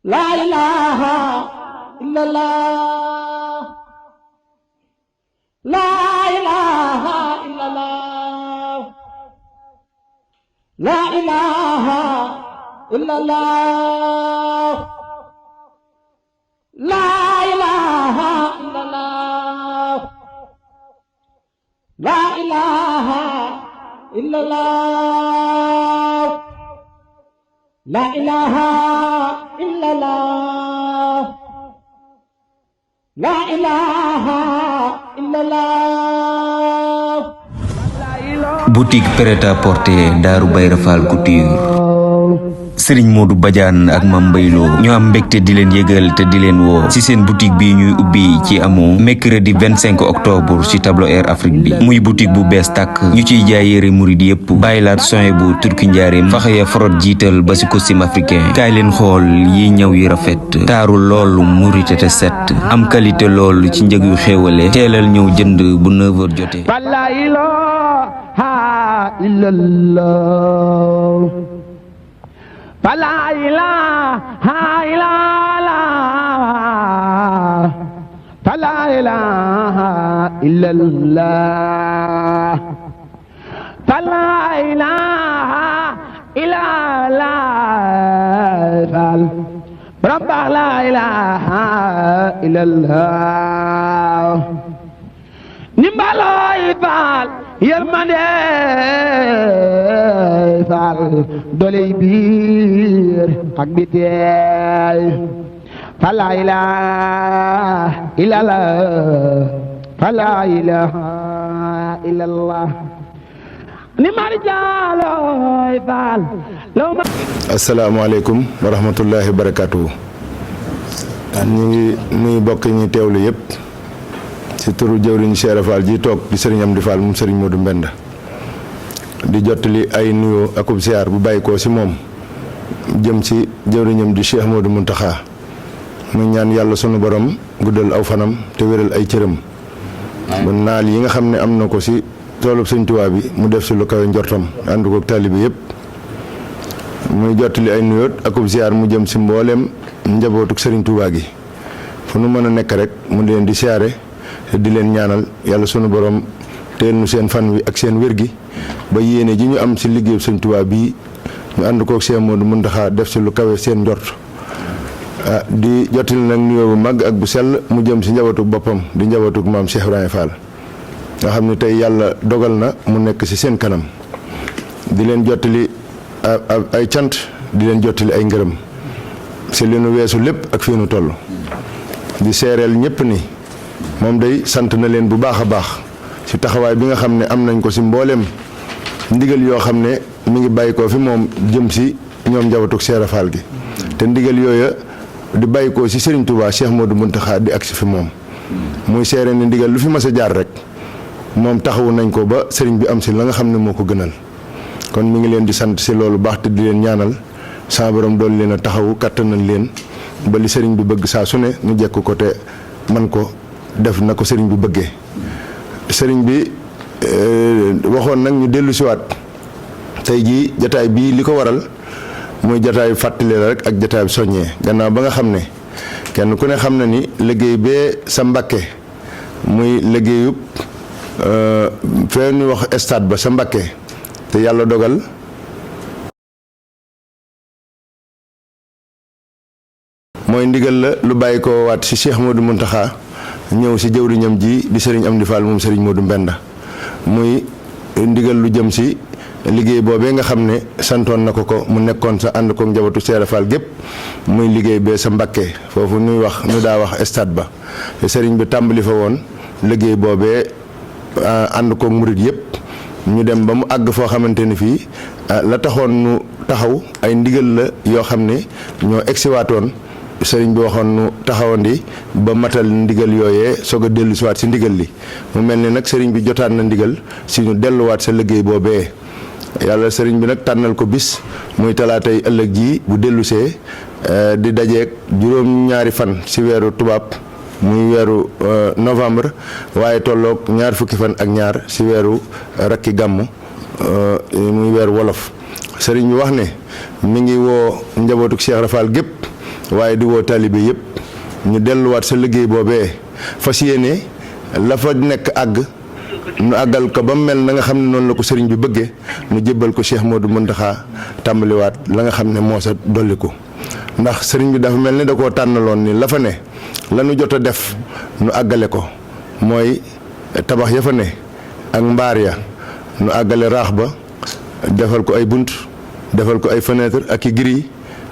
La ilaha illallah. La ilaha illallah. La ilaha illallah. La ilaha illallah. La ilaha illallah. La ilaha illallah. La ilaha illallah. Boutique prêt-à-porter Darou Baïra Fall Couture. Serigne Modou Badiane ak Mame Mbaye Lo ñoo am mbégte di leen yëgal te di leen woo ci seen boutique bi ñuy ubbi ci amoo mercredi 25 octobre ci Tableau Air Afrique bi muy boutique bu bees tàkk ñu ciy jaay yére murid yépp bàyyilaat soin bu turki njaareem faxaya frot jiital ba ci costume africain kaay leen xool yi ñëw yi rafet taaru loolu murid te set am qualité lool ci njëg yu xéewale teelal ñëw jënd bu 9h jotee. La ilaha illallah. La ilaha illallah. La ilaha illallah. La ilaha illallah. Rabba la ilaha illallah. Nimbaloy Fall yërmande Fall doley biir ak bitey Fall la ilaha illallah. Fall la ilaha illallah. Nimbal jaloy Fall. Asalaamaaleykum wa rahmatullahi wa barakaatuhu. ñu ngi nuyu bokk ñi teewlu yëpp ci turu jëwriñ Cheikh Fall ji toog di sëriñ Amdi Fall moom sëriñ Modou Mbenda di jottali ay nuyoo akub ziar bu bàyyi ko ci moom jëm ci jëwriñam di Cheikh Modou Mountakha mu ñaan yàlla sunu borom guddal aw fanam te wéral ay cëram ba naal yi nga xam ne am na ko ci toolub Sëriñ Tuubaa bi mu def ci lu kawe njortam ànd ko taalibe yëpp muy jottali ay nuyoo akub ziar mu jëm ci mbooleem njabootuk Sëriñ Tuubaa gi fu nu mën a nekk rek mu leen di siyaare di leen ñaanal yàlla sunu borom teel nu seen fan wi ak seen wér gi ba yéene ji ñu am ci liggéeyu Sëriñ Tuubaa bii ñu ànd koog Cheikh Modou Mountakha def ci lu kawe seen njort di jottali nag nuyoo bu mag ak bu sell mu jëm ci njabootu boppam di njabootu maam Cheikh Ibrahima Fall nga xam ne tey yàlla dogal na mu nekk ci seen kanam di leen jottali ay cant di leen jottali ay ngërëm ci li nu weesu lépp ak fii nu toll di seereel ñëpp ni moom day sant na leen bu baax a baax ci taxawaay bi nga xam ne am nañ ko ci mbooleem ndigal yoo xam ne mi ngi bàyyi ko fi moom jëm ci ñoom njabootug Cheikh Fall gi te ndigal yooya di bàyyi ko ci Serigne Touba Cheikh Modou Mountakha di agsi fi moom muy seere ni ndigal lu fi mas a jaar rek moom taxawu nañ ko ba Serigne bi am ci la nga xam ne moo ko gënal kon mi ngi leen di sant ci loolu baax te di leen ñaanal saa borom doon leen a taxawu kattanal leen ba li Serigne bi bëgg saa su ne ñu jekk ko te man ko def na ko sëriñ bi bëggee sëriñ bi waxoon nag ñu dellu siwaat tey jii jataay bii li ko waral muy jataayu fàttali la rek ak jataayu soññee gannaaw ba nga xam ne kenn ku ne xam na ni liggéey bee sa Mbakke muy liggéeyub fee ñu wax stade ba sa Mbakke te yàlla dogal mooy ndigal la lu bàyyi ko waat ci Cheikh Modou Mountakha ñëw ci jëwriñam ji di sëriñ Amdi Fall moom sëriñ Modou Mbenda muy ndigal lu jëm ci liggéey boobee nga xam ne santoon na ko mu nekkoon sa ànd ko njabootu Cheikh Fall gépp muy liggéey bee sa Mbakke foofu ñu daa wax stade ba te sëriñ bi tàmbali fa woon liggéey boobee ànd ko murit yëpp ñu dem ba mu àgg foo xamante ni fii la taxoon nu taxaw ay ndigal la yoo xam ne ñoo egsiwaatoon sëriñ bi waxoon nu taxawandi ba matal ndigal yooyee soog a dellu siwaat si ndigal li mu mel ni nag sëriñ bi jotaan na ndigal si ñu delluwaat sa liggéey boobee yàlla sëriñ bi nag tànnal ko bis muy talaatay ëllëg ji bu dellusee di dajeeg juróom-ñaari fan si weeru tubaab muy weeru novembre waaye tolloog ñaar fukki fan ak ñaar si weeru rakki gàmm muy weeru wolof sëriñ bi wax ne mi ngi woo njabootu Cheikh Rafal gépp waaye di woo taalibe yëpp ñu delluwaat sa liggéey boobee fas yéene la fa nekk àgg nu àggal ko ba mel na nga xam ne noonu la ko sëriñ bi bëggee nu jébbal ko Cheikh Modou Mountakha tàmbaliwaat la nga xam ne moo sa dolliku ndax sëriñ bi dafa mel ni da koo tànnaloon ni la fa ne la nu jot a def nu àggale ko mooy tabax ya fa ne ak mbaar ya nu àggale raax ba defal ko ay bunt defal ko ay fenêtre ak i gris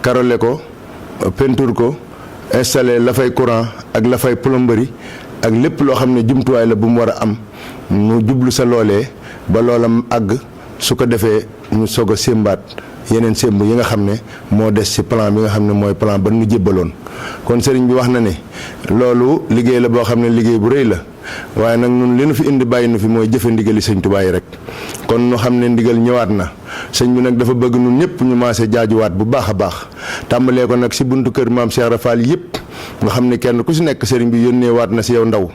karole ko peinture ko installé la fay courant ak la fay plomberie ak lépp loo xam ne jumtuwaay la bu mu war a am nu jublu sa loolee ba loolam àgg su ko defee ñu soog a sémbaat yeneen sémb yi nga xam ne moo des ci plan bi nga xam ne mooy plan ba nu jébbaloon kon sëriñ bi wax na ne loolu liggéey la boo xam ne liggéey bu rëy la waaye nag ñun li nu fi indi bàyyi nu fi mooy jëfe ndigali sëñ Tuubaa yi rek kon nu xam ne ndigal ñëwaat na sëñ bi nag dafa bëgg ñun ñëpp ñu maase jaajuwaat bu baax a baax tàmbalee ko nag ci buntu kër maam Cheikh Rafal yëpp nga xam ne kenn ku ci nekk sëriñ bi yónnee waat na ci yow ndaw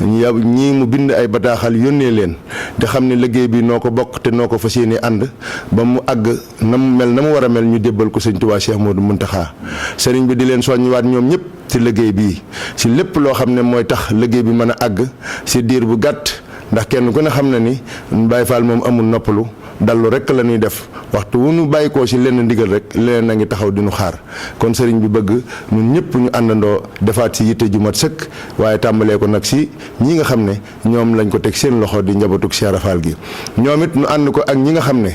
ñii mu bind ay bataaxal yónnee leen te xam ne liggéey bi noo ko bokk te noo ko fas yéene ànd ba mu àgg na mu mel na mu war a mel ñu débbal ko sëñ Tuubaa Cheikh Modou Mountakha sëriñ bi di leen soññiwaat ñoom ñëpp ci liggéey bii ci lépp loo xam ne mooy tax liggéey bi mën a àgg ci diir bu gàtt ndax kenn ku ne xam na ni Baye Fall moom amul noppalu dallu rek la ñuy def waxtu wu ñu bàyyi ko ci lenn ndigal rek leneen a ngi taxaw di ñu xaar kon sëriñ bi bëgg ñun ñëpp ñu àndandoo defaat ci yitte ju mat sëkk waaye tàmbalee ko nag ci ñi nga xam ne ñoom lañ ko teg seen loxo di njabootug Cheikh Rafal gi ñoom it ñu ànd ko ak ñi nga xam ne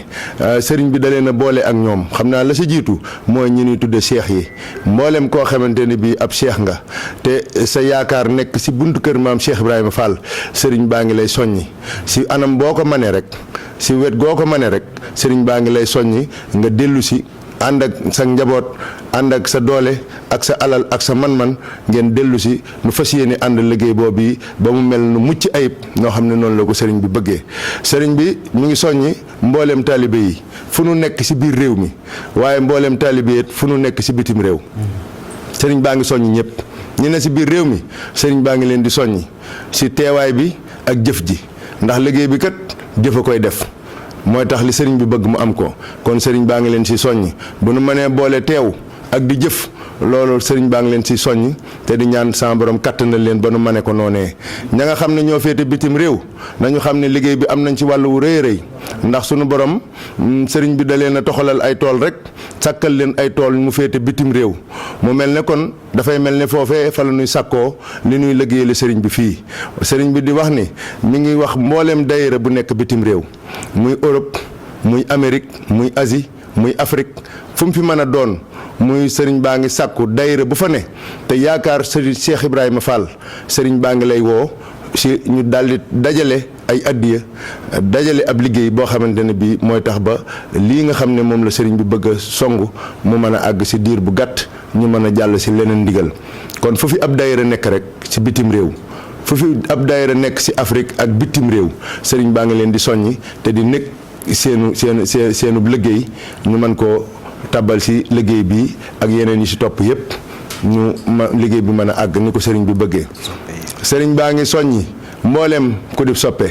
sëriñ bi da leen a boole ak ñoom xam naa la ci jiitu mooy ñi ñuy tudde cheikh yi mboolem koo xamante ne bii ab cheikh nga te sa yaakaar nekk ci buntu kër maam Cheikh Ibrahima Fall sëriñ baa ngi lay soññi ci anam boo ko mënee rek ci wet goo ko mënee rek sëriñ baa ngi lay soññi nga dellu si ànd ak sa njaboot ànd ak sa doole ak sa alal ak sa man-man ngeen dellu si nu fas yéene ànd liggéey boobu yi ba mu mel nu mucc ayib noo xam ne noonu la ko sëriñ bi bëggee sëriñ bi mu ngi soññi mbooleem taalibe yi fu nu nekk ci biir réew mi waaye mbooleem taalibe yi fu nu nekk ci bitim réew sëriñ baa ngi soññi ñëpp ñi ne ci biir réew mi sëriñ baa ngi leen di soññi ci teewaay bi ak jëf ji ndax liggéey bi kat jëf a koy def mooy tax li sëriñ bi bëgg mu am ko kon sëriñ baa ngi leen ci soññi bu nu mënee boole teew ak di jëf loolu sëriñ baa ngi leen ci soññi te di ñaan sama borom kattanal leen ba nu mëne ko noonee ña nga xam ne ñoo féete bitim réew nañu xam ne liggéey bi am nañ ci wàllu wu rëy rëy ndax sunu borom sëriñ bi da leen a toxalal ay tool rek sàkkal leen ay tool mu féete bitim réew mu mel ne kon dafay mel ne foofee fa la ñuy sàkkoo li ñuy liggéeyale sëriñ bi fii sëriñ bi di wax ni mi ngi wax mbooleem daayira bu nekk bitim réew muy Europe muy Amérique muy Asie muy Afrique fu mu fi mën a doon muy sëriñ baa ngi sàkku daayira bu fa ne te yaakaar sëriñ Cheikh Ibrahima Fall sëriñ baa ngi lay woo si ñu daldi dajale ay addiya dajale ab liggéey boo xamante ne bii mooy tax ba lii nga xam ne moom la sëriñ bi bëgg a songu mu mën a àgg si diir bu gàtt ñu mën a jàll si leneen ndigal kon fu fi ab daayira nekk rek si bitim réew fu fi ab daayira nekk si Afrique ak bitim réew sëriñ baa ngi leen di soññi te di nekk seenu liggéey ñu mën koo tàbbal si liggéey bi ak yeneen yi si topp yépp ñu liggéey bi mën a àgg ni ko sëriñ bi bëggee sëriñ baa ngi soññi mbooleem ku di soppe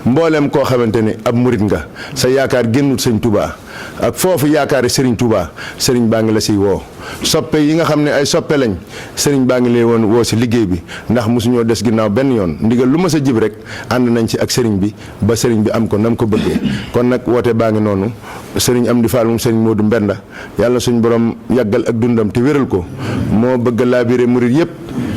mbooleem koo xamante ni ab murit nga sa yaakaar génnul sëñ Touba ak foofu yaakaari sëriñ Touba sëriñ baa ngi la siy woo soppe yi nga xam ne ay soppe lañ sëriñ baa ngi leen woon woo si liggéey bi ndax mosuñoo des ginnaaw benn yoon ndigal lu ma sa jib rek ànd nañ ci ak sëriñ bi ba sëriñ bi am ko nam ko bëggee kon nag woote baa ngi noonu sëriñ Amdi Fall moom sëriñ Modou Mbenda yàlla suñ borom yàggal ak dundam te wéral ko moo bëgg a laabire murit yëpp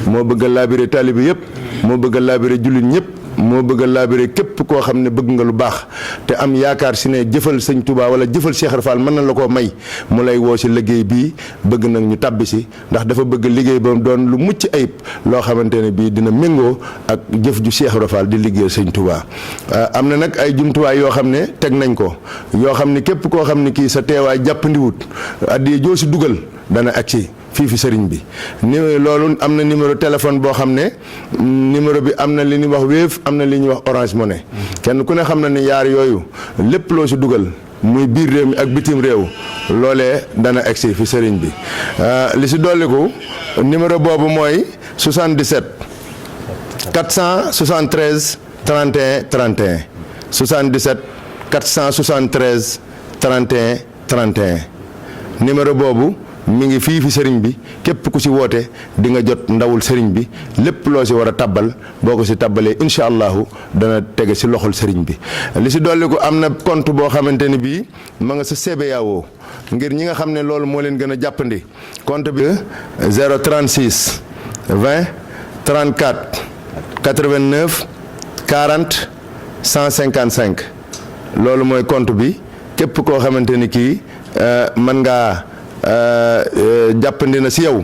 moo bëgg a laabire taalibe yëpp moo bëgg a laabire jullit ñëpp moo bëgg a laabire képp koo xam ne bëgg nga lu baax te am yaakaar si ne jëfal sëñ Touba wala jëfal Cheikh Rafal mën na la koo may mu lay woo si liggéey bii bëgg nag ñu tàbbi si ndax dafa bëgg liggéey ba doon lu mucc ayib loo xamante ne bii dina méngoo ak jëf ju Cheikh Rafal di liggéeyal sëñ Touba. am na nag ay jumtuwaay yoo xam ne teg nañ ko yoo xam ne képp koo xam ne kii sa teewaay jàppandiwut addi joo si dugal dana agsi fii fi sëriñ bi ni loolu am na numéro téléphone boo xam ne numéro bi am na li ñuy wax Wave am na li ñuy wax Orange Money kenn ku ne xam na ne yaar yooyu lépp loo si dugal muy biir réew mi ak bitim réew loolee dana egsi fi sëriñ bi li si dolliku numéro boobu mooy 77 473 31 31 77 473 31 31 numéro boobu mi ngi fii fi sëriñ bi képp ku ci woote di nga jot ndawul sëriñ bi lépp loo ci war a tabbal boo ko ci tabbalee incha allahu dana tege ci loxol sëriñ bi. li ci dolli ko am na compte boo xamante ni bii ma nga sa CBAO ngir ñi nga xam ne loolu moo leen gën a jàppandi compte bi 036 20 34 89 40 155 loolu mooy compte bi képp koo xamante ni kii mën ngaa jàppandi na ci yow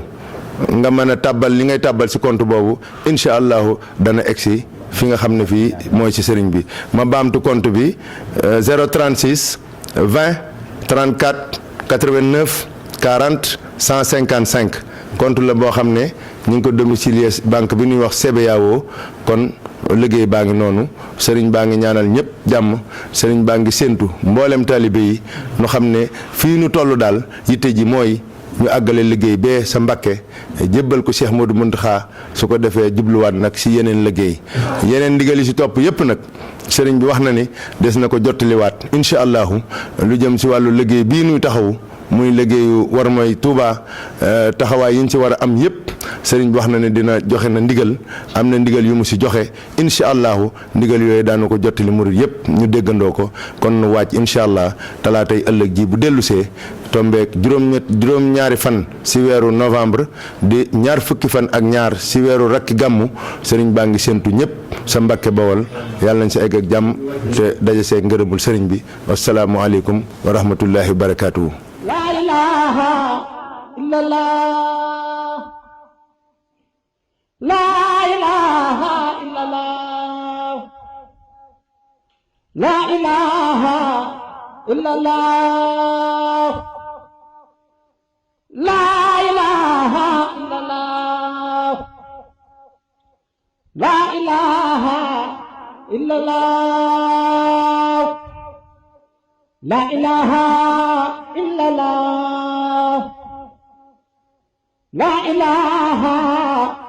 nga mën a tàbbal li ngay tàbbal ci compte boobu incha allahu dana egsi fi nga xam ne fii mooy ci sëriñ bi ma baamtu compte bi 036 20 34 89 40 155 compte la boo xam ne ñu ngi ko domicilier banque bi ñuy wax CBAO kon liggéey baa ngi noonu sëriñ baa ngi ñaanal ñëpp jàmm sëriñ baa ngi séentu mboolem taalibe yi nu xam ne fii nu toll daal yitte ji mooy ñu àggale liggéey bee sa Mbàkke jébbal ko Cheikh Modou Mountakha su ko defee jubluwaat nag ci yeneen liggéey yeneen ndigal yi ci topp yëpp nag sëriñ bi wax na ni des na ko jottaliwaat incha allahu lu jëm ci wàllu liggéey bii nuy taxawu muy liggéeyu war mooy Touba taxawaay yi ñu ci war a am yëpp sëriñ bi wax na ne dina joxe na ndigal am na ndigal yu mu ci joxe incha allahu ndigal yooyu daanu ko jottali murid yëpp ñu déggandoo ko kon nu wàcc incha allah talaatay ëllëg ji bu dellusee tombeek juróom-ñaari fan ci weeru novembre di ñaar fukki fan ak ñaar ci weeru rakki gàmmu sëriñ baa ngi séentu ñëpp sa Mbàkke Bawol yàlla nañ ci egg ak jàmm te daje seeg ngërëmul sëriñ bi wasalaamu aleykum wa rahmatullahi wa barakaatuhu. La ilaha illallah. La ilaha illallah. La ilaha illallah. La ilaha illallah. La ilaha illallah. La ilaha illallah. La ilaha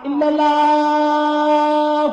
illallah.